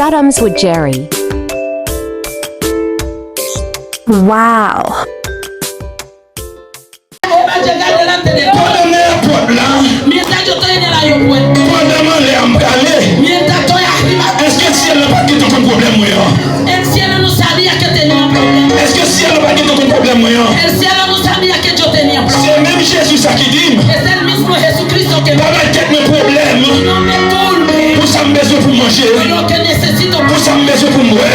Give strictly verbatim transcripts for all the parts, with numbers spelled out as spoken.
Adams with Jerry. Wow. Pandan m nan epòt la, Mientras yo estoy en el aeropuerto, pandan m anlè a m prale, mientras estoy arriba, èske syèl la pa t gentan konn pwoblèm mwen an? el cielo no sabía que tenía un problema. Èske syèl la pa t gentan konn pwoblèm mwen an? El cielo no sabía que yo tenía un problema. Se menm Jezi sa ki di m, Es el mismo Jesucristo que pa bay tèt mwen pwoblèm no me turbe pou sa m bezwen pou manje, lo que necesito, pou sa m bezwen pou m bwè.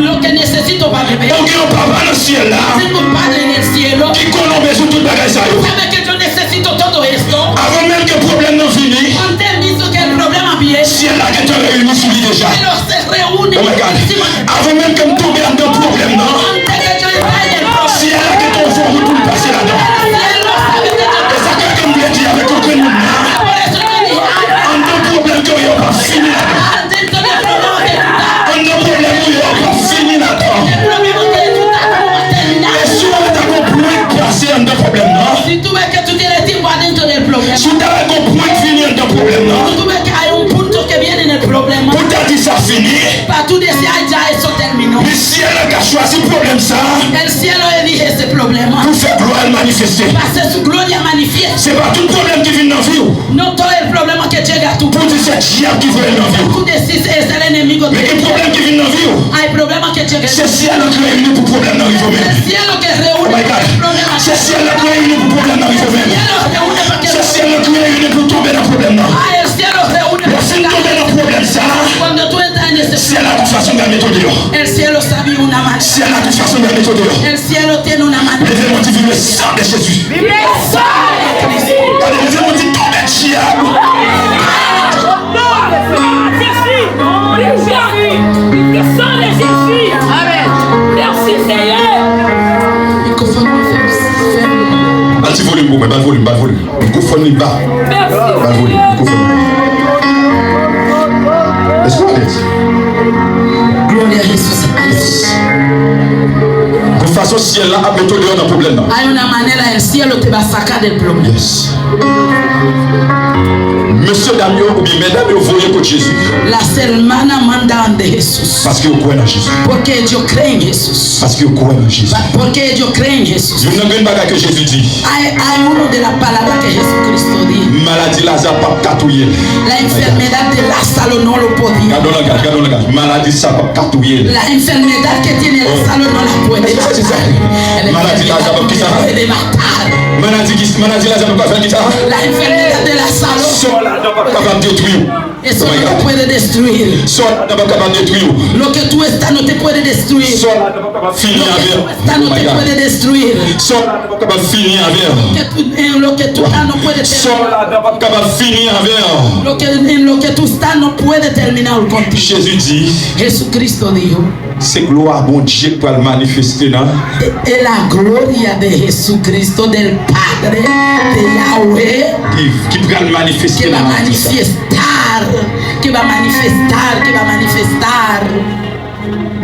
lo que necesito para beber. Ou gen yon papa nan syèl la Tengo un Padre en el cielo. ki konnen w bezwen tout bagay sa yo. Sabe que yo necesito todo esto. Avan menm ke pwoblèm nan vini, Antes mismo que el problema viene, syèl la gentan reyini sou li deja. Él se reúne Oh my God. encima de Avan menm ke m tonbe anndan pwoblèm nan, Antes que yo entre en el problema, syèl la gentan ouvè wout pou l pase ladan. Él lo sabe que yo E sa ke m vle di avèk yon grenn moun nan, Por eso yo dije, "Ay, anndan pwoblèm ke w ye, w p ap fini ladan. adentro del problema que tú estás, Anndan pwoblèm ou ye, w p ap fini ladan. el problema que tú estás, tú no vas a terminar." E si w wè ta gon pwen k pase anndan pwoblèm nan, Si tú ves que tú tienes tiempo adentro del problema, si w ta wè gon pwen k vini anndan pwoblèm nan, tú ves que hay un punto que viene en el problema, pou w ta di sa fini, para tú decir, "Ay, ya eso terminó." men syèl la ka chwazi pwoblèm sa a El cielo elige ese problema pou fè glwa l manifeste. para hacer su gloria manifiesta. Se pa tout pwoblèm ki vin nan vi w No todo el problema que llega a tu pou w di se dyab ki voye l nan vi w. Tú decís, "Es el enemigo." Men gen pwoblèm ki vin nan vi w. Hay problemas que llegan. Se syèl la k reyini pou pwoblèm nan rive w menm. El cielo que Oh reúne my God. el problema. Se syèl la k reyini pou pwoblèm nan rive w El menm. cielo reúne para que Se syèl la k reyini pou w tonbe nan pwoblèm nan. Ah, el cielo reúne Lè w fin tonbe nan pwoblèm sa a, Cuando tú entras en ese syèl la gon fason l ka mete w deyò. El cielo sabe una manera. Syèl la gon fason l ka mete w deyò. El cielo tiene una manera. Leve men w di viv le sang de Jésus. Vive le sang de Jésus. Gade, leve men w di tonbe dyab. Non, Jésus. Vive Jésus. Vive le sang de Jésus. Amen. Merci Seigneur. Mikrofòn mwen fèb, fèb. Ba l ti volim pou mwen, ba l volim, ba l volim. Mikrofòn li ba. Merci Ba l volim, Seigneur. mikrofòn li ba. Èske w alèz? Gloria a Jesus. Gon fason syèl la ap mete w deyò nan pwoblèm nan. Hay una manera el cielo te va a sacar del problema. Yes. Mesye dam yo oubyen medam yo voye kot Jezi. Las hermanas mandan de Jesús. Paske yo kwè nan Jezi. Porque ellos creen en Jesús. Paske yo kwè nan Jezi. Porque ellos creen en Jesús. Youn nan grenn bagay ke Jezi di, Hay, hay uno de las palabras que Jesucristo dijo. Maladi Laza p ap ka touye l. La enfermedad de Lázaro no lo podía. Gade yon langaj, gade yon langaj. Maladi sa p ap ka touye l. La enfermedad que tiene Lázaro no la puede Èske w santi sa? El Maladi Laza p ap ki sa? puede matar. Maladi ki, maladi Laza p ap ka fè l ki sa? La enfermedad de Lázaro, Sò ladan p ap kapab detwi w. Eso Oh my no lo God. Puede destruir. Sò ladan p ap kapab detwi w. Lo que tú estás no te puede destruir. Sò ladan p ap kapab fini Lo que avè tú w. estás Oh no my te God. Puede destruir. Sò ladan p ap kapab fini avè w. Que tú, eh, lo que tú estás no puede Sò terminar. ladan p ap kapab fini avè w. Lo que, en lo que tú estás no puede terminar contigo. Jezi di, Jesucristo dijo, se glwa Bondye k pral manifeste nan. Es la gloria de Jesucristo, del Padre, de Yahweh, Ki, ki pral manifeste que va a nan maladi sa. Manifestar, que va a manifestar, que va a manifestar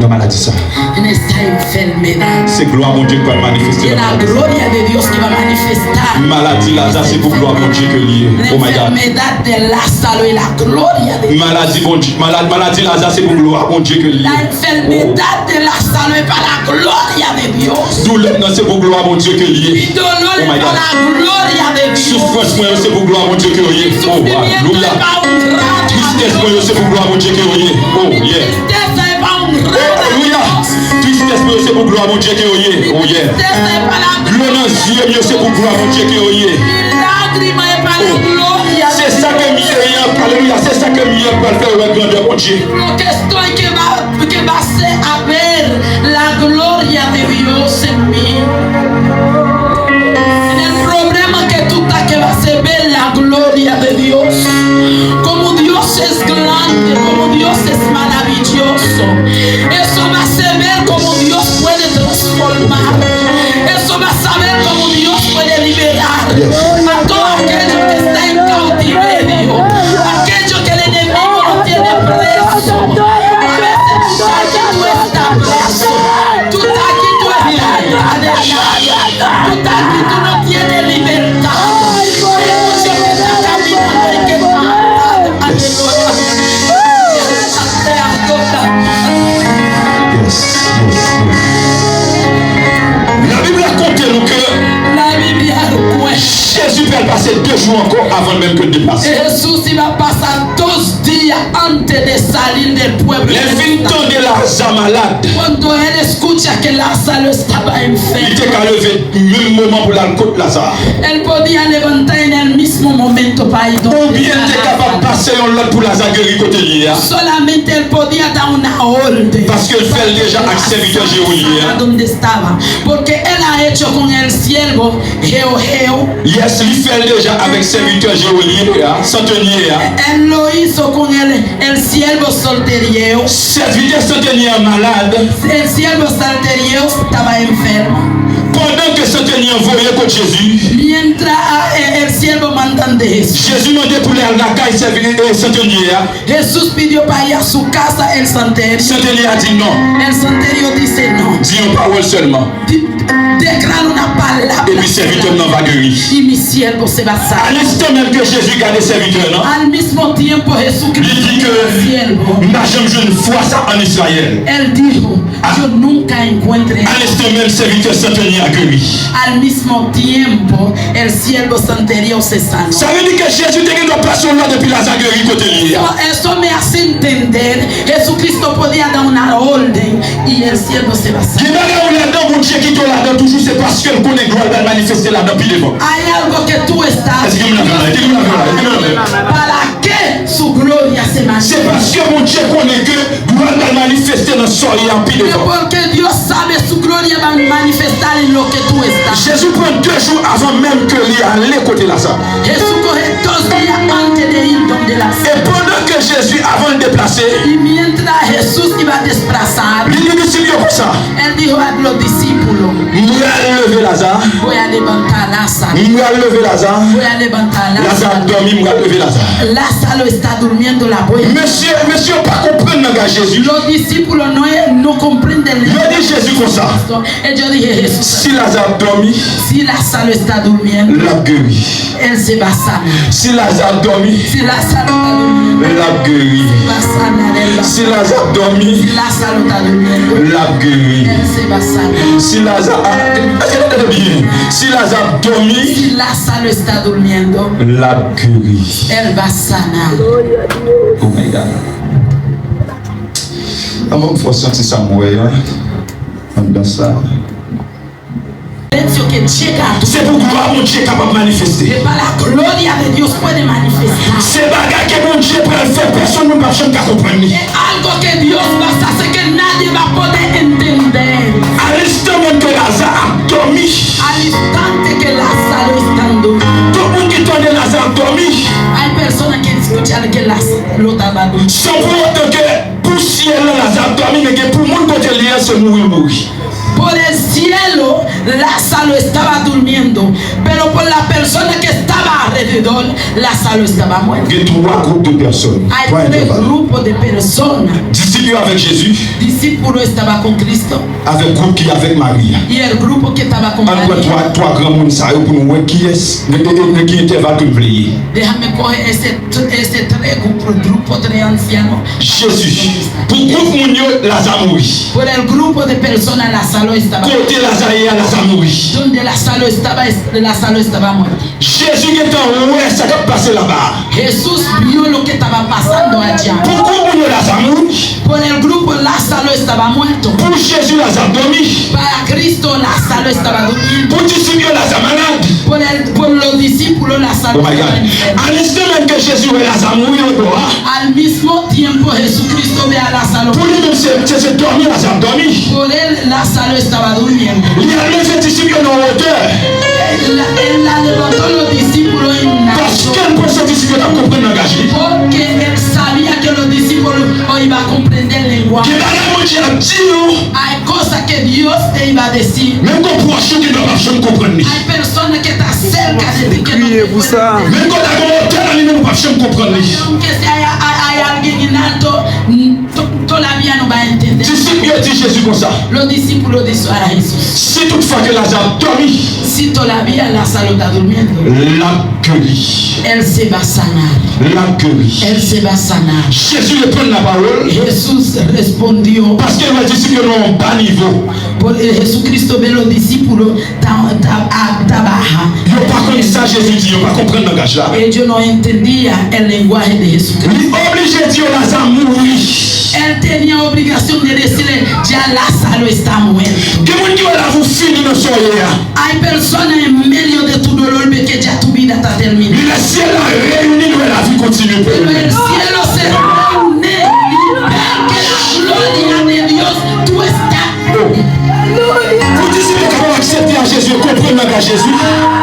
Nan maladi sa. En esta enfermedad. Se glwa Bondye k pral manifeste Es nan la maladi sa. Gloria de Dios que va a manifestar. Maladi Laza se pou glwa Bondye ke li ye. La Oh my God. Enfermedad de Lázaro es la gloria de Dios. Maladi Bondye, maladi, maladi Laza se pou glwa Bondye ke li La ye. enfermedad de Lázaro es para la gloria de Dios. Doulè m nan se pou glwa Bondye ke li ye. Mi dolor Oh my es God. Para la gloria de Dios. Soufrans mwen yo se pou glwa Bondye ke yo ye. Oh, alelouya. Tristès mwen yo se pou glwa Bondye ke yo ye. Oh, yeah. Tristeza es para honrar Oh, alelouya. Tristès mwen yo se pou glwa Bondye ke yo ye. Oh, yeah. Dlo nan zye m yo se pou glwa Bondye ke yo ye. Lágrima es para la gloria. Se sa ke m ye an, alelouya. Se sa ke m ye an pral fè yo wè grandè Bondye. Lo que estoy que va, que va a ver la gloria de Dios en mí. En el problema que tú estás que va a ver la gloria de Dios. Como Dios es grande, como Dios es maravilloso. Eso va a ver como Dios puede transformar. Eso va a saber como Dios puede liberar a todo aquello que está en cautiverio, aquello que el enemigo lo tiene preso. A veces tú estás que tú estás preso, tú estás que tú estás encadenado, tú estás que tú no tienes libertad. Hay mucho que está caminando y que está atado. Aleluya. Fè l pase de jou ankò avan menm ke l deplase. Jesús iba a pasar dos días antes de salir del pueblo. Lè l fin tande Laza malad, Cuando él escucha que Lázaro estaba enfermo, li te ka leve menm moman pou l al kot Laza. Él podía levantar en el mismo momento para ir donde Oubyen l te kapab pase yon lòd pou Laza geri kote l ye a. Solamente él podía dar una orden. Paske l fè l deja ak sèvitè Jeweli a. Donde estaba. Porque él ha hecho con el siervo Geo Geo. Yes, li fè l deja avèk sèvitè Jeweli a, Santeniye a. Él lo hizo con el, el siervo Solterieo. Sèvitè Santeniye a malad. El siervo Solterieo estaba enfermo. Pandan ke Santeniye a voye kot Jezi, Mientras, eh, el siervo mandan de Jesús. Jezi mande pou l al lakay sèvi-, eh, Santeniye a. Jesús pidió para ir a su casa el santero. Santeniye a di non. El santero dice no. Di yon pawòl sèlman. Di-, declara una palabra. Epi sèvitè m nan va geri. Y mi siervo se va sanar. Aninstan menm ke Jezi gade sèvitè nan, Al mismo tiempo Jesucristo dijo al siervo. M pa janm jwenn fwa sa ann Izrayèl. Él dijo, yo nunca encuentre. Aninstan menm sèvitè Santeniye a geri. Al mismo tiempo, el siervo Santerio se sanó. Sa vle di ke Jezi te gen dwa pase yon lòd epi Laza geri kote l ye a. So, eso me hace entender, Jesucristo podía dar una orden y el siervo se va a sanar. Gen bagay ou ladan, Bondye kite w ladan toujou, se paske l konnen glwa l pral manifeste ladan pi devan. Hay algo que tú estás Èske moun nan fè la? Èske moun nan fè la? Èske moun nan fè la? Para que su gloria se manifieste. Se paske Bondye konnen ke glwa l pral manifeste nan sa w ye a pi devan. Porque Dios sabe su gloria va a manifestar en lo que tú estás. Jezi pran de jou avan menm ke li ale kote Laza. Jesús coge dos días antes de ir donde Lázaro. E pandan ke Jezi, avan l deplase, Y mientras Jesús iba a desplazar, li di disip yo konsa, él dijo a los discípulos, M pral leve Laza. Voy a levantar a Lázaro. M pral leve Laza. Voy a levantar a Lázaro. Laza ap dòmi, m pral leve Laza. Lázaro está durmiendo, la voy a Mesye, mesye yo pa konprann langaj Jezi. Los discípulos no, no comprenden. Yo di Jezi konsa, Ellos dije Jesús, si Laza ap dòmi, si Lázaro está durmiendo, l ap geri. Él se va a sanar. Si Laza ap dòmi, si Lázaro está durmiendo, l ap geri. Va a sanar, él va a sanar. Si Laza ap dòmi, si Lázaro está durmiendo, l ap geri. Él se va a sanar. Si Laza ap, èske nou tande byen? Si Laza ap dòmi, si Lázaro está durmiendo, l ap geri. Él va a sanar. Oh my God. Anmè m fò santi sa m wè a. Anndan sa. Silencio que llega a tu. Se pou glwa Bondye kapab manifeste. Que para la gloria de Dios puede manifestar. Se bagay ke Bondye pral fè, pèsonn moun p ap janm ka konprann li. Es algo que Dios va a hacer que nadie va a poder entender. Aninstan menm ke Laza ap dòmi. Al instante que Lázaro está dormido. Tout moun ki tande Laza ap dòmi. Hay personas que escuchan que Lázaro estaba dormido. San pou otan ke pou syèl la, Laza ap dòmi, men gen pou moun kote li ye a, se mouri l mouri. Por el cielo, Lázaro estaba durmiendo, pero por la persona que estaba alrededor, Lázaro estaba muerto. Gen twa gwoup de pèsòn, twa entèval. Hay tres grupos de personas. Disip yo avèk Jezi. Discípulo estaba con Cristo. Avèk gwoup ki avèk Mari a. Y el grupo que estaba con María. Ann pran twa, twa granmoun sa yo pou nou wè kiyès, e, e, e, nan ki entèval ke n vle ye. Déjame coger ese, ese tres grupos, grupo tres ancianos. Jezi. Pou gwoup moun yo, Laza mouri. Por el grupo de personas, Lázaro estaba. Kote Laza ye a, Laza mouri. Donde Lázaro estaba, es-, Lázaro estaba muerto. Jezi gentan wè sa k ap pase laba a. Jesús vio lo que estaba pasando allá. Pou gwoup moun yo, Laza mouri. Por el grupo, Lázaro estaba muerto. Pou Jezi, Laza dòmi. Para Cristo, Lázaro estaba durmiendo. Pou disip yo, Laza malad. Por el, por los discípulos, Lázaro estaba enfermo. Oh my God. Aninstan menm ke Jezi wè Laza mouri nan bò a. Al mismo tiempo Jesucristo ve a Lázaro. Pou li menm, se, se, se dòmi Laza ap dòmi. Por él, Lázaro estaba durmiendo. Li al leve disip yo nan wotè. Él, él la levantó los discípulos en un alto. Paske l panse disip yo t ap konprann langaj li. Porque él sabía que los discípulos iban a comprender el lenguaje. Gen bagay Bondye ap di nou. Hay cosas que Dios te iba a decir. Menm gon pwòch ou gen dwa p ap janm konprann li. Hay personas que está cerca de ti que no te pueden entender. Menm gon ta gon wotè nan li, menm ou p ap janm konprann li. Aunque sea hay, hay, hay alguien en alto, mm, to-, Todavía no va a entender. Disip yo di Jezi konsa, Los discípulos dijo a Jesús, si toutfwa ke Laza ap dòmi, si todavía Lázaro está durmiendo, l ap geri. Él se va a sanar. L ap geri. Él se va a sanar. Jezi reponn lapawòl. Jesús respondió. Paske l wè disip yo nan yon ba nivo. Por, eh, Jesucristo ve los discípulos ta, ta, a, ta baja. Yo pa konn sa Jezi di, yo pa konprann langaj la. Ellos no entendían el lenguaje de Jesucristo. Li oblije di yo Laza mouri. Él tenía obligación de decirle, ya Lázaro está muerto. Gen moun ki wè lavi w fini nan sa w ye a. Hay personas en medio de tu dolor ve que ya tu vida está terminada. Men lè syèl la reyini, nou wè lavi kontinye pou nou. Pero el cielo se reúne y ve que la gloria de Dios, tú estás. Pou disip yo kapab aksepte a Jezi, yo konprann langaj Jezi.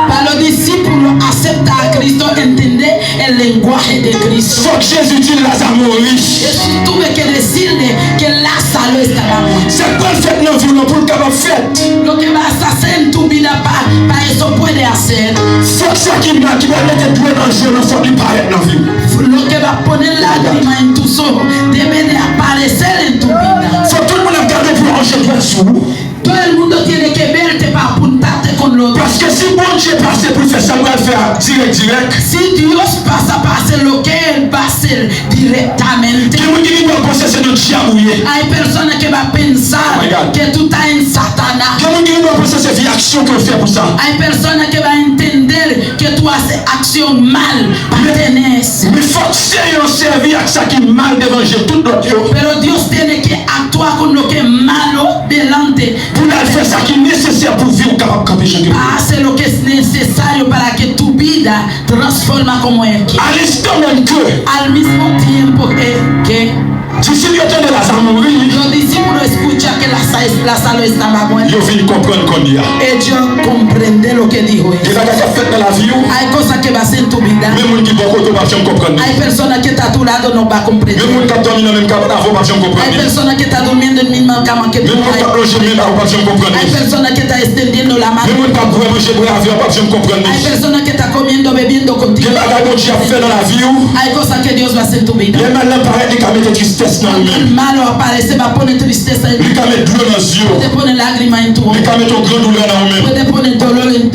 Para los discípulos aceptar a Cristo, entender el lenguaje de Cristo. Fòk Jezi di Laza mouri. Jesús tuvo que decirle que Lázaro estaba muerto. Sa k pral fèt nan vi w lan pou l kapab fèt. Lo que vas a hacer en tu vida para pa eso puede hacer. Fòk sa ki mal, ki pral mete dlo nan je w lan, fòk li parèt nan vi w. Lo que va a poner lágrima en tus ojos debe de aparecer en tu vida. Fòk tout moun ap gade w pou yo ranje dwèt sou ou. Todo el mundo tiene que verte para apuntarte con lo otro. Paske si Bondye pase pou l fè sa l pral fè a dirèk dirèk. Si Dios pasa para hacer lo que Él va a hacer directamente. Gen moun ki gen dwa panse se nan dyab ou ye. Hay personas que va a pensar que tú estás en Satanás. Gen moun ki gen dwa panse se vye aksyon ke w fè pou sa. Hay personas que va a entender que tú haces acción mal, pertenece. Men fòk Senyè an sèvi ak sa ki mal devan je tout lòt yo. Pero Dios tiene que actuar con lo que es malo delante. Pou l al fè sa ki nesesè pou vi w kapab kanpe jan ke pou. Hace lo que es necesario para que tu vida transforma como Él quiere. Al enstan menm ke. Al mismo tiempo que, que Disip yo tande Laza mouri. Los discípulos escuchan que Lázaro, Lázaro estaba muerto. Yo vin konprann kounye a. Ellos comprenden lo que dijo él. Gen bagay k ap fèt nan lavi w. Hay cosas que va a ser en tu vida. Men moun ki bò kote w p ap janm konprann li. Hay personas que está a tu lado no va a comprender. Men moun k ap dòmi nan menm kab avè w p ap janm konprann li. Hay personas que está durmiendo en misma cama que tú. Men moun k ap lonje men ba ou p ap janm konprann li. Hay personas que está extendiendo la mano. Men moun k ap bwè manje bwè avè w p ap janm konprann li. Hay personas que está comiendo, bebiendo contigo. Gen bagay Bondye ap fè nan lavi w. Hay cosas que Dios va a hacer en tu vida. Lè mal lan parèt, li ka mete tristès nan ou menm. Cuando el malo aparece, va a poner tristeza en ti. Li ka met dlo nan zye w. Puede poner lágrima en tu ojo. Li ka met yon gran doulè nan ou menm. Puede poner dolor en,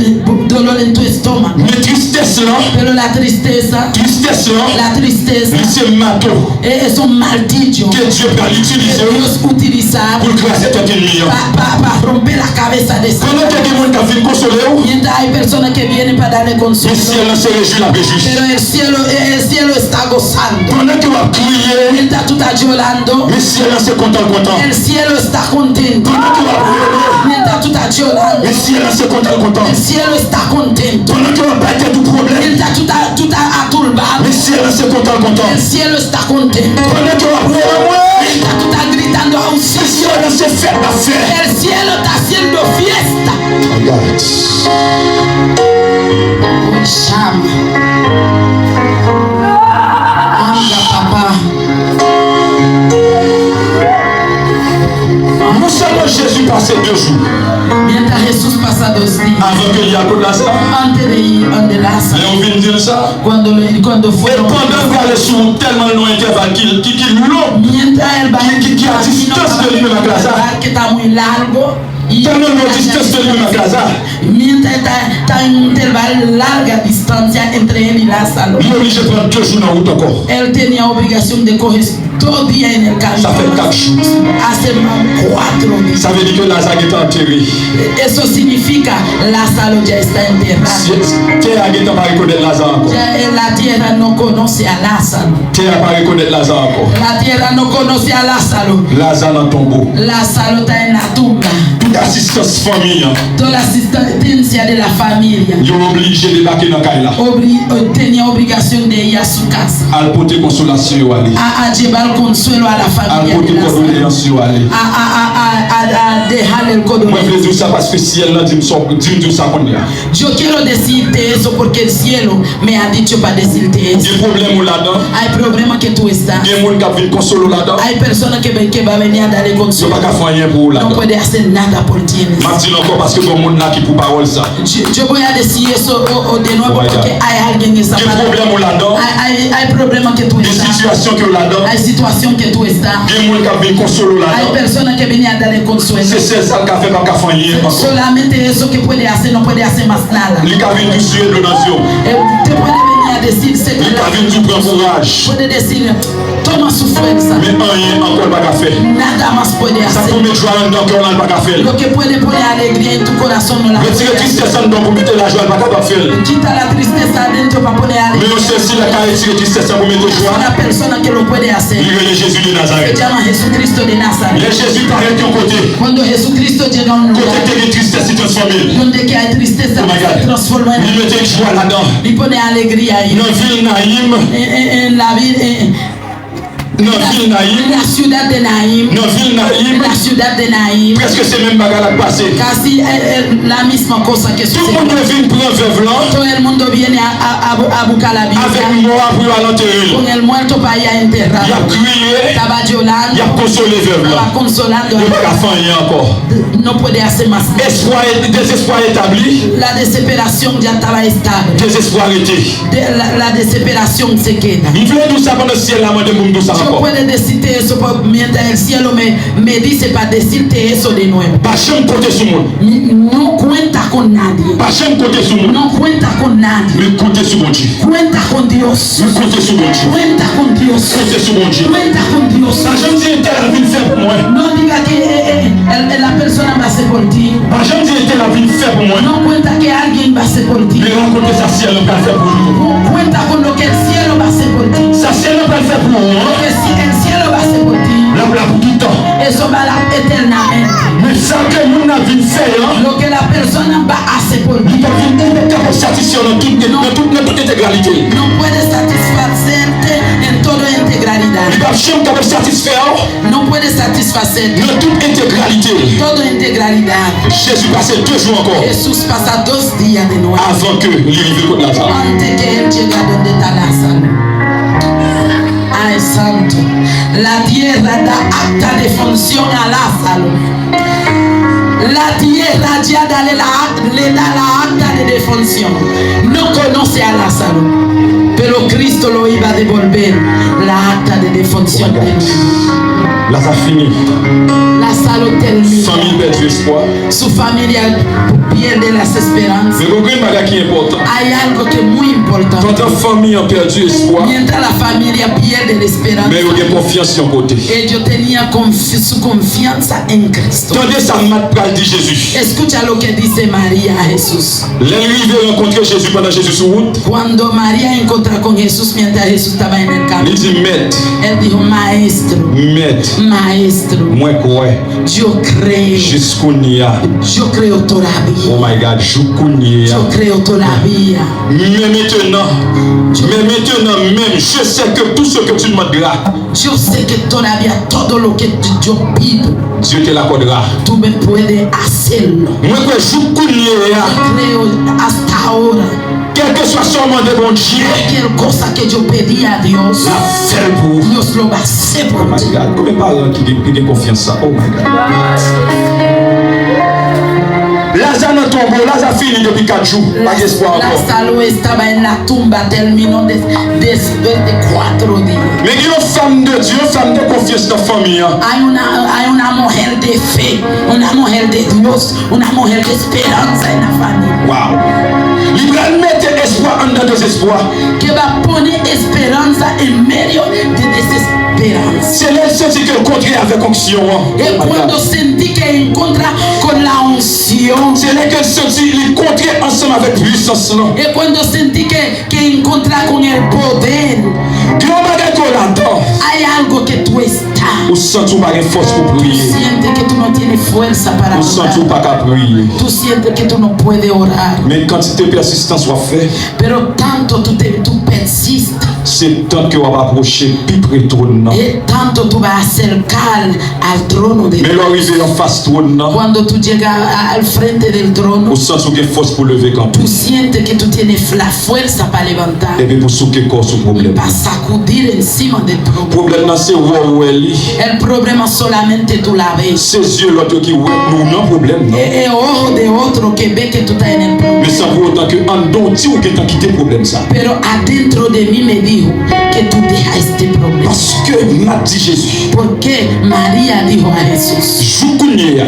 dolor en tu estómago. Men tristès lan, Pero la tristeza, tristès lan, la tristeza, li se mato e, es un martillo ke Dye pral itilize que Dios utiliza pou l kraze tèt ènmi an. Pa, pa, pa romper la cabeza de Pandan Satan. Ke gen moun k ap vin konsole w, Mientras hay personas que vienen para darle men consuelo, syèl lan se rejwi l ap rejwi. Pero el cielo, el cielo está gozando. Pandan ke w ap kriye, Mientras tú estás llorando, men syèl lan se kontan l kontan. El cielo está contento. Pandan ke w ap rele, Mientras tú estás llorando, men syèl lan se kontan l kontan. El cielo está contento. Pandan ke w ap bay tèt ou pwoblèm, Mientras tú estás, tú estás aturbado, men syèl lan se kontan l kontan. El cielo está contento. Pandan ke w ap rele mwen, Mientras tú estás gritando a un cielo, men syèl lan se fèt l ap fè. El cielo está haciendo fiesta. Ay, ay. Chama. Anda, papá. Non sèlman Jezi pase de jou Mientras Jesús pasa dos días avan ke li al kot Laza. Antes de ir donde Lázaro. Lè yo vin di l sa, Cuando, le- cuando e fueron. Pandan l prale sou wout tèlman l nan yon entèval ki, ki, ki long, Mientras él va ki, ki, ki a distans de li menm ak Laza. Que está muy largo. Tèlman l nan distans de li menm ak Laza. Mientras está, está en un intervalo larga distancia entre él y Lázaro. Li oblije pran de jou nan wout ankò. Él tenía obligación de coger dos días en el camino. Sa fè kat jou. Hace más cuatro días. Sa vle di ke Laza gentan antere. Eso significa Lázaro ya está enterrado. Tè a gentan pa rekonèt Laza ankò. Ya, eh, la tierra no conoce a Lázaro. Tè a pa rekonèt Laza ankò. La tierra no conoce a Lázaro. Laza nan tonbo. Lázaro está en la tumba. Tout asistans fanmi an. Toda la asistencia de la familia. Yo oblije debake nan kay la. Obli-, eh, tenía obligación de ir a su casa. Al pote konsolasyon yo ale. A, a llevar consuelo a la familia de Lázaro. Al pote kondoleyans yo ale. A, a, a, a, a, a dejar el condolencia. Mwen vle di w sa paske syèl lan di m sa, di m di w sa kounye a. Yo quiero decirte eso porque el cielo me ha dicho para decirte eso. Gen pwoblèm ou ladan. Hay problema que tú estás. Gen moun k ap vin konsole w ladan. Hay personas que ven, que va a venir a darle consuelo. Yo pa ka fè anyen pou ou ladan. No puede hacer nada por ti en eso. M ap di l ankò paske gen moun la ki pou pawòl sa. Yo, yo voy a decir eso o, o de nuevo. Ou pa Que hay alguien en esa palabra. Gen pwoblèm ou ladan. Hay, hay, hay problema que tú estás. Gen sitiyasyon ke w ladan. Hay situación que tú estás. Gen moun k ap vin konsole w ladan. Hay personas que vienen a darle consuelo. Se sèl sa l ka fè, pa ka fè anyen ankò. Solamente eso que puede hacer, no puede hacer más nada. Li ka vin di w siye dlo nan zye w. Eh, te puede venir a decir, se Li ka vin di w pran kouraj. Puede decir, toma su fuerza. Men anyen ankò l pa ka fè. Nada más puede hacer. Sa k pou met jwa anndan kè w lan, l pa ka fè l. Lo que puede poner alegría en tu corazón no la puede hacer. Retire tristès anndan w pou mete lajwa, l pa kapab fè l. Quita la tristeza adentro para poner alegría. Men yon sèl sila ka retire tristès la pou mete jwa. Una persona que lo puede hacer. Li rele Jezi de Nazarèt. Se llama Jesucristo de Nazaret. Lè Jezi parèt yon kote. Cuando Jesucristo llega a un lugar, kote k te gen tristès, li transfòme l. Donde que hay tristeza, se transforma en alegría. Li mete jwa ladan. Li pone alegría ahí. Nan vil Nayim. En, en, en la vi-, en, Nan vil Nayim. En la ciudad de Naim. Nan vil Nayim. En la ciudad de Naim. Prèske se menm bagay la k pase. Casi, eh, eh, la misma cosa que sucedió. Tout moun yo vin pran vèv lan. Todo el mundo viene a, a, a, a buscar la viuda. Avèk mò a pou yo al antere l. Con el muerto para ir a enterrar. Y ap kriye. Estaba llorando. Y ap konsole vèv lan. Estaba consolando. Yo pa ka fè anyen ankò. No puede hacer más nada. Espwa, dezespwa etabli. La desesperación ya estaba estable. Dezespwa rete. De, la, la desesperación se queda. M vle di w sa pandan syèl la mande pou m di w sa ankò. Yo puede decirte eso, pero mientras el cielo me, me dice para decirte eso de nuevo. Pa janm konte sou moun. No cuenta con nadie. Pa janm konte sou moun. No cuenta con nadie. Men konte sou Bondye. Cuenta con Dios. Men konte sou Bondye. Cuenta con Dios. Konte sou Bondye. Cuenta con Dios. Pa janm di entèl ap vin fè pou mwen. No diga que, eh, eh, el, el, la persona va a hacer por ti. Pa janm di entèl ap vin fè pou mwen. No cuenta que alguien va a hacer por ti. Men rakonte sa syèl la pral fè pou ou. Cu-, cuenta con lo que el cielo va a hacer por ti. Sa syèl la pral fè pou ou an. Lo que ci-, el cielo va a hacer por ti. L ap la pou tout tan. Eso va a la eternamente. Men sa ke moun nan vin fè an. Lo que la persona va a hacer por ti. Li p ap vin, li p ap kapab satisfè w nan tout, nan tout, nan tout entegralite. No puede satisfacerte en todo integralidad. Li p ap janm kapab satisfè w. No puede satisfacerte. Nan tout entegralite. Todo integralidad. Jezi pase de jou ankò. Jesús pasa dos días de nuevo. Avan ke li rive kot Laza. Antes que él llegue a donde está Lázaro. Ay, santo. La tierra da acta de función a Lázaro. La tierra ya dale la, le da la acta de defunción. No conoce a Lázaro, pero Cristo lo iba a devolver la acta de defunción de nuevo. Laza fini. Lázaro terminó. Fanmi pèdi espwa. Su familia pierde las esperanzas. Men gen yon bagay ki enpòtan. Hay algo que es muy importante. Pandan fanmi an pèdi espwa, mientras la familia pierde la esperanza, men yo gen konfyans yon kote. Ellos tenían confi-, su confianza en Cristo. Tande sa Mat pral di Jezi. Escucha lo que dice María a Jesús. Lè l rive rankontre Jezi pandan Jezi sou wout, Cuando María encontró con Jesús mientras Jesús estaba en el camino, li di, Mèt, él dijo, Maestro, Mèt, Maestro, mwen kwè. Yo creo. Jis kounye a. Yo creo todavía. Oh my God, jouk kounye a. Yo creo todavía. Mais maintenant, mais maintenant même, je sais que tout ce que tu demanderas, yo sé que todavía todo lo que yo pido, Dieu te l'accordera. Tú me puedes hacerlo. Mwen kwè jouk kounye a. Yo creo hasta ahora. Kèlkeswa sa w mande Bondye, cualquier cosa que yo pedí a Dios, l ap fè l pou ou. Dios lo va a hacer por ti. Oh my God, konbyen paran ki gen, ki gen konfyans sa? Oh my God. Laza nan tonbo, Laza fini depi kat jou, pa gen espwa ankò. Lázaro estaba en la tumba, terminó de, después de cuatro días. Men gen yon fanm de Dye, yon fanm de konfyans nan fanmi an. Hay una, hay una mujer de fe, una mujer de Dios, una mujer de esperanza en la familia. Wow. Li pral mete espwa anndan dezespwa. Que va a poner esperanza en medio de desesperanza. Se lè l santi ke l kontre avèk onksyon an. Es cuando sentí que encontra con la unción. Se lè ke l santi li kontre ansanm avèk pwisans lan. Es cuando sentí que, que encontra con el poder. Gen yon bagay ke w ladan. Hay algo que tú estás. Ou santi w pa gen fòs pou priye. Tú sientes que tú no tienes fuerza para orar. Ou santi w pa ka priye. Tú sientes que tú no puedes orar. Men kantite pèsistans w ap fè. Pero tanto tú te, tú pers-, dista. Se tan ke w ap apwoche pi pre twòn nan. E tanto tú vas a acercar al trono de Men lè w rive anfas twòn nan, Cuando tú llegas a- al frente del trono, ou santi w gen fòs pou leve kanpe. Tú sientes que tú tienes la fuerza para levantar, Epi pou souke kò w sou pwoblèm. Para sacudir encima del problema. Pwoblèm nan se wè w wè li. El problema solamente tú la ves. Se zye lòt yo ki wè nou nan pwoblèm nan. Es ojo de otro que ve que tú estás en el problema. Men san pou otan ke anndan w di w gentan kite pwoblèm sa. Pero adentro de mí me dijo que tú dejas este problema. Paske m ap di Jezi. Porque María dijo a Jesús, Jou kounye a.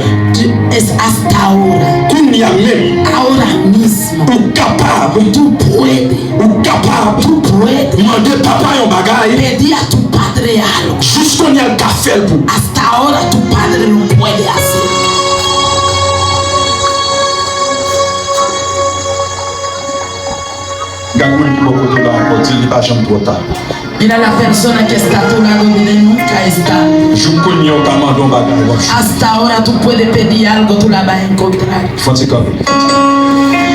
Es hasta ahora. Kounye a menm. Ahora mismo. Ou kapab. Tú puedes. Ou kapab. Tú puedes. Mande papa yon bagay. Pedir a tu padre algo. Jis kounye a l ka fè l pou ou. Hasta ahora tu padre lo puede hacer. Gad moun ki bò kote w la ankò, di li pa janm twò ta. Mira la persona que está a tu lado, dile nunca es tarde. Jou kounye a w ka mande yon bagay w ap jwenn. Hasta ahora tú puedes pedir algo, tú la vas a encontrar. Fò n ti kanpe.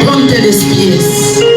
Ponte de pies.